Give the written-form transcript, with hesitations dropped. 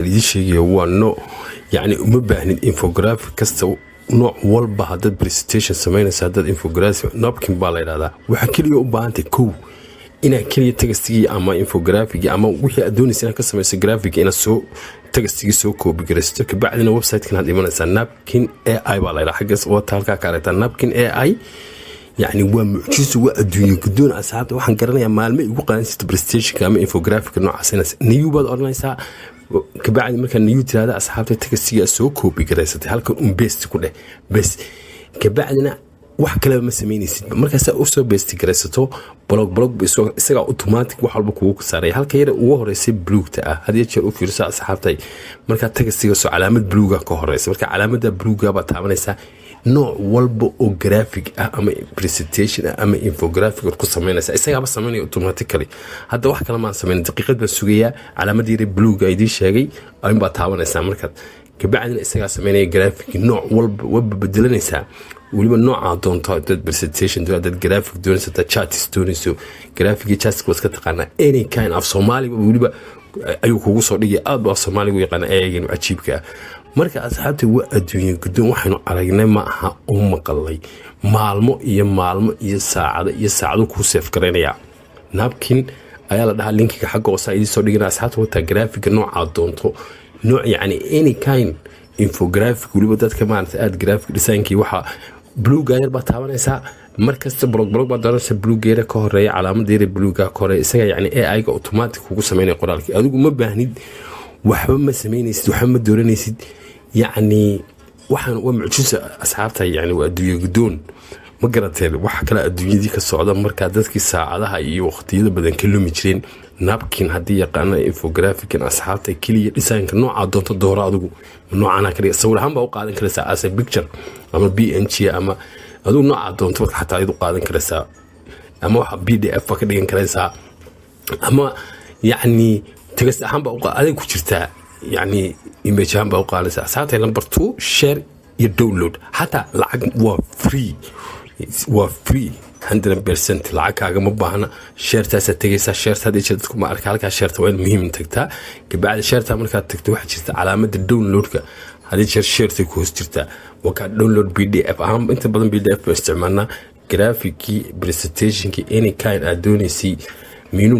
Idiin sheegaya waa nooc, yacni uma baahnid infographic kasta, nooc walba. Haddaad presentation samaynaysa, haddaad infographic, Napkin baa la yidhahdaa. Waxaa keliya u baahantay kow inaad keliya textigii ama infographic ama wixii aad doonaysa inaad ka samayso graphic, inaad soo textigii soo copy garaysato. Kabacdina website-kan aad imanaysaa, Napkin AI baa la yidhaha. Xaggaas wata, halkaa ka aragtaa Napkin AI. Yacni waa mucjiso, waa adduunye gudoon. Asxaabta, waxaan garanayaa maalmo igu qaadan jirta presentationka ama infographic noocaas. New baad odhanaysaa. Kabacdi markaa new tiraada, asxaabta, textiga soo copy garaysatay halkan un paste ku dheh bes. Kabacdina wax kaleba ma samaynaysid. Markaasaa usoo paste garaysato, block block isagaa automatic wax walba kugu saaraya. Halka yara ugu horeysay buluugta ah, had iyo jeer u fiirso, asxaabtay, markaa textiga soo calaamad buluuga ka horeysa. Marka calaamada buluuga baad taabanaysaa. Nooc walba oo graphic ah ama presentation ah ama infographic ku samaynaysa, isagaaba samaynaya automatically. Hadda wax kale maan samayn, daqiiqad baan sugayaa. Calaamad yare buluuga idiin sheegay inbaad taabanaysaa. Markaad kabacdina isagaa samaynaya graphic nooc walba, waba bedelanaysaa weliba noocaa doonto. Hadaad presentation, hadaad graphic doonayso, hadaad charts doonayso, graphic iyo charts waad iska taqaanaa. Any kind of Soomaaliga weliba ayuu kugu soo dhigaya. Aad baa Soomaaliga u yaqaana eegan cajiibka ah. Marka asxaabta, waa adduunye guddoon. Waxaynu aragnay ma aha u maqalay. Maalmo iyo maalmo iyo saacado iyo saacado kuu save garaynaya. Napkin ayaa la dhahaa. Linkiga xagga hoosa idiin soo dhigana, asxaabta. Wataa graphiga noocaa doonto, nooc yacni any kind infographic. Weliba dadka maarata aada graphic designkii, waxaa bluega yar baa taabanaysaa. Markasta block block baa dooranaysa, bluegeera ka horeeya, calaamada yara bluega ka horeeya. Isaga yacni AI-ga automatic kugu sameynaya qoraalkii. Adigu ma baahnid, waxba ma samaynaysid, waxba ma dooranaysid. Yacni waxaan waa mucjiso, asxaabta. Yacni waa adduunye guddoon, ma garateen? Waxa kale adduunyadii ka socda. Markaa dadkii saacadaha iyo waqtiyada badan ka lumi jireen, Napkin haddii yaqaana infographican, asxaabta, keliya designka noocaa doonto dooro. Adigu noocana ka dhiga, sawir ahaan baa u qaadan karaysaa as a picture ama PNG ama adigu noocaa doonto xataa ayad u qaadan karaysaa, ama waxa PDF baa ka dhigan karaysaa, ama yacni text ahaan baa aday ku jirtaa, yacni image ahaan baa u qaadanaysaa. Asxaabta, number two, share iyo download. Xataa lacag waa free, waa free 100%, lacag kaagama baahna. Sharetaasaa tegaysaa. Shareta hadii jeer dadku ma arka halkaa. Shareta waa in muhiim tagtaa. Kabacdi shareta markaad tagto, waxaa jirta calaamada downloadka. Hadii jeer sharetay ku hoos jirtaa. Waa kaa download PDF ahaan. Inta badan PDF baan isticmaalnaa. Graphicii, presentationkii, any kind aad doonaysay miinuu.